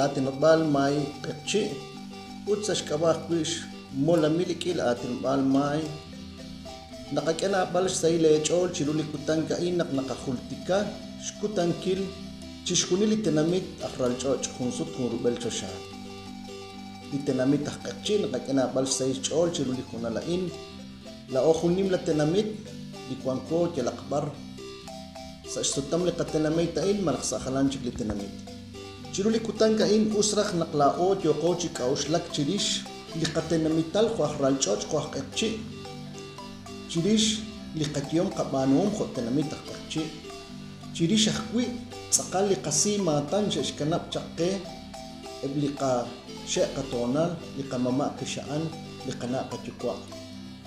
aatinob'aal maay Q'eqchi' ut sa' xk'ab'a' ajwi' xmolamil li k'iila aatinob'aal maay. Naqak'e naab'al xsahil eech'ool chiru li kutan a'in naq naqajultika xkutankil chixjunil li tenamit aj ralch'och' junsut junrub'el choxa. Li tenamit aj Q'eqchi' naqak'e naab'al xsahil xch'ool chiru li hoonal a'in. Laa'o jun nimla tenamit li wanko yalaq b'ar sa' xsutam li qatenamit a'in malaj sa' jalan chik li tenamit. Chiru li kutan a'in us raj naq laa'o yooqo chi k'a'uxlak chirix li qatenamital jo' aj ralch'och' jo' aj q'eqchi', chirix li qayehom qab'aanuhom jo' tenamit aj q'eqchi', chirix ajwi' tz'aqal li qasi maatan xe'xkanab' chaq qe eb' li qaxe' qatoonal, li qamama' qixa'an, li qana' qayuwa'.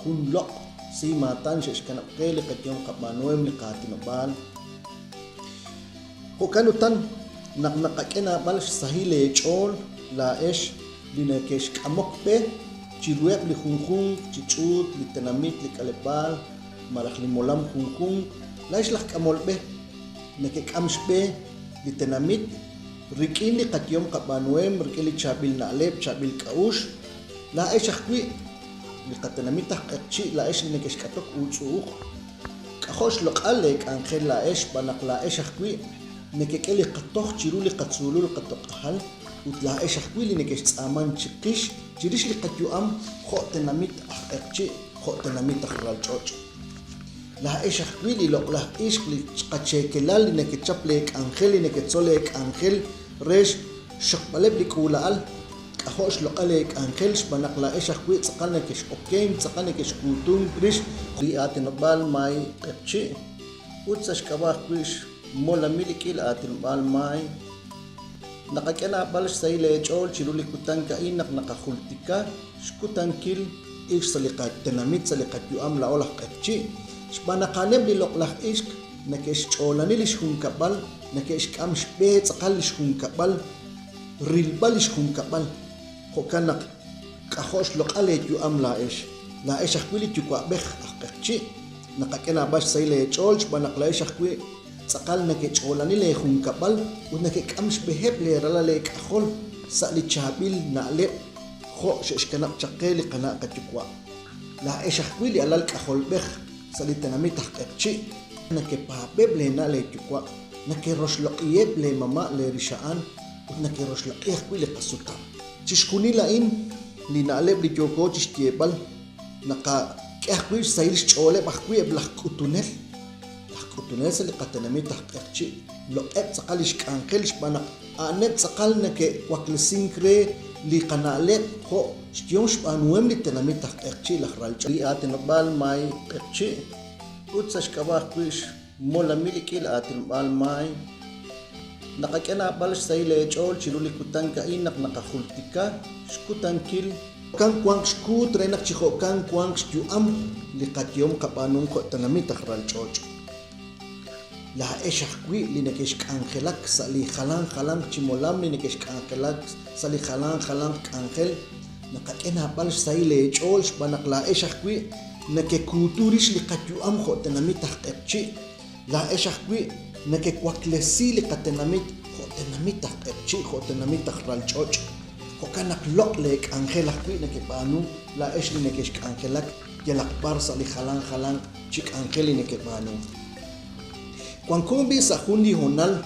Jun loq' si maatan xe'xkanab' qe li qayehom qab'aanuhem, li qaatinob'aal. Jo'kan utan, naq naqak'e naab'al xsahil eech'ool laa'ex li neke'xk'amok b'e chiruheb' li junjunq chi ch'uut, li tenamit, li k'aleb'aal, malaj li molam junjunq, laa'ex laj k'amol b'e, nekek'am xb'e li tenamit rik'in li qayehom qab'aanuhem, rik'in li chaab'il na'leb', chaab'il k'a'uxl, laa'ex ajwi' li qatenamit aj q'eqchi', laa'ex li nekexk'atok uutz'u'uj. K'ajo' xloq'al leek'anjel laa'ex xb'aan naq laa'ex ajwi' nekek'e li qatoj chiru li qatzuulul qatoq'ajal ut laa'ex ajwi' li nekextz'aaman chiqix chirix li qayu'am jo' tenamit aj q'eqchi' jo' tenamit aj ralch'och'. Laa'ex ajwi' li loq'laj ixq li qacheekelal li nekechap leek'anjel li neketzol leek'anjel re xxokb'aleb' li k'uula'al. K'ajo' xloq'al leek'anjel xb'aan naq laa'ex ajwi' tz'aqal nekex'okenk, tz'aqal nekexkuutunk rix li aatinob'aal maay Q'eqchi' ut sa' xk'ab'a' ajwi' xmolamil li k'iila aatinob'aal maay. Naqak'e naab'al xsahil eech'ool chiru li kutan a'in naq naqajultika xkutankil ix sa' li qatenamit, sa' li qayu'am laa'o laj Q'eqchi', xb'aan naq a'aneb' li loq'laj ixq neke'xch'oolani li xjunkab'al, neke'xk'am xb'e tz'aqal li xjunkab'al, rilb'al li xjunkab'al. Jo'kan naq k'ajo' xloq'al leeyu'am laa'ex. Laa'ex ajwi' li yuwa'b'ej aj q'eqchi'. Naqak'e naab'al xsahil eech'ool xb'aan naq laa'ex ajwi' tz'aqal neke'ch'oolani leejunkab'al ut nekek'am xb'eheb' leeralal eek'ajol sa' li chaab'il na'leb' jo' xe'xkanab' chaq qe li qana' qayuwa'. Laa'ex ajwi' li alal k'ajolb'ej sa' li tenamit aj q'eqchi'. Nekepaab'eb' leena' leeyuwa'. Nekeroxloq'iheb' lee mama' lee rixa'an ut nekeroxloq'i ajwi' li qasutam. Chixjunil a'in li na'leb' li yooko chixyeeb'al naqak'e ajwi' xsahil xch'ooleb' ajwi' eb' laj k'utunel. Laj k'utunel sa' li qatenamit aj Q'eqchi' loq'eb' tz'aqal lix k'anjel xb'aan naq a'aneb' tz'aqal neke'waklesink re li qana'leb' jo' xyehom xb'aanuhem li tenamit aj Q'eqchi' laj ralch'och'. Li aatinob'aal maay Q'eqchi' ut sa' xk'ab'a' ajwi' Xmolamil li k'iila aatinob'aal maay. Naqak'e naab'al xsahil eech'ool chiru li kutan a'in naq naqajultika xkutankil. Jo'kan wanq xkuut re naq chi jo'kan wanq xyu'am li qayehom qab'aanuhom jo' tenamit aj ralch'och'. Laa'ex ajwi' li nekexk'anjelak sa' li jalan jalanq chi molam li nekexk'anjelak sa' li jalan jalanq k'anjel, naqak'e naab'al xsahil eech'ool xb'aan naq laa'ex ajwi' Nekekuutu rix li qayu'am jo' tenamit aj q'eqchi', laa'ex ajwi' nekewaklesi li qatenamit jo' tenamit aj q'eqchi' jo' tenamit aj ralch'och'. Jo'kan naq loq' leek'anjel ajwi' nekeb'aanu laa'ex li nekexk'anjelak yalaq b'ar sa' li jalan jalanq chi k'anjel li nekeb'aanu. Wanko b'i' sa' jun li hoonal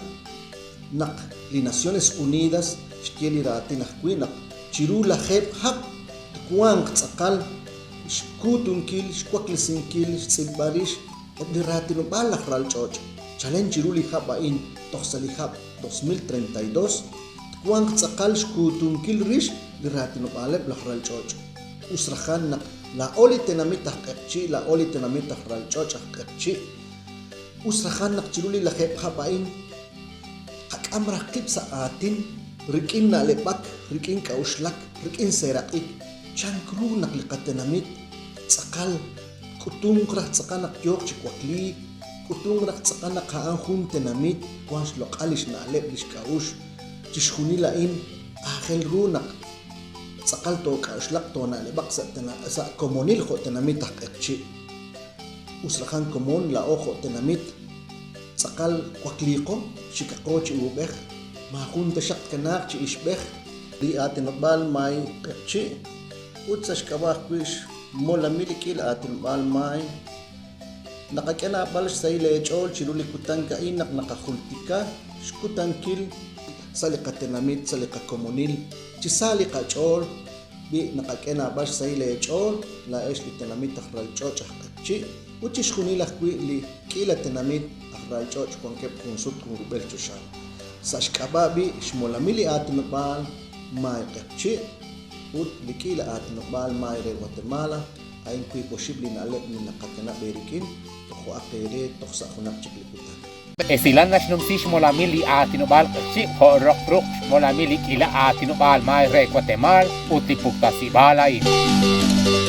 naq li Naciones Unidas xye li raatin ajwi' naq chiru lajeeb' hab' twanq tz'aqal xkuutunkil, xwaklesinkil, xtz'ilb'al rix eb' li raatinob'aal laj ralch'och' chalen chiru li hab' a'in toj sa' li hab' 2032, twanq tz'aqal xkuutunkil rix li raatinob'aaleb' laj ralch'och'. Us rajan naq laa'o li tenamit aj q'eqchi', laa'o li tenamit aj ralch'och' aj q'eqchi', us rajan naq chiru li lajeeb' hab' a'in tqak'am raj qib' sa' aatin rik'in na'leb'ak, rik'in k'a'uxlak, rik'in seeraq'ik, Chank ru naq li qatenamit tz'aqal k'utunq raj tz'aqal naq yooq chi wakliik, k'utunq raj tz'aqal naq a'an jun tenamit wank xloq'al li xna'leb' li xk'a'uxl. Chixjunil a'in aajel ru naq tz'aqal took'a'uxlaq toona'leb'aq sa' komonil jo' tenamit aj q'eqchi'. Us rajan komon laa'o jo' tenamit tz'aqal wakliiqo, xikaqo chi uub'ej. Maajun taxaq tkanaaq chi ixb'ej li aatinob'aal maay q'eqchi' ut sa' xk'ab'a' ajwi' xmolamil li k'iila aatinob'aal maay. Naqak'e naab'al xsahil eech'ool chiru li kutan a'in naq naqajultika xkutankil sa' li qatenamit, sa' li qakomonil, chi sa li qach'ool, b'i' naqak'e naab'al xsahil eech'ool laa'ex li tenamit aj ralch'och' aj q'eqchi' ut chixjunil ajwi' li k'iila tenamit aj ralch'och' wankeb' junsut junrub'el choxa. Sa' xk'ab'a' b'i' xmolamil li aatinob'aal maay q'eqchi' ut li k'iila aatinob'aal maay re Guatemala, a'in 5 li na'leb' li naqakanab' eerik'in, tojo'aq eere toj sa' junaq chik li kutan. Esilal naxnumsi xmolamil li aatinob'aal q'eqchi' jo' roq ruq' xmolamil li k'iila aatinob'aal maay re Guatemala ut li puktasib'aal a'in.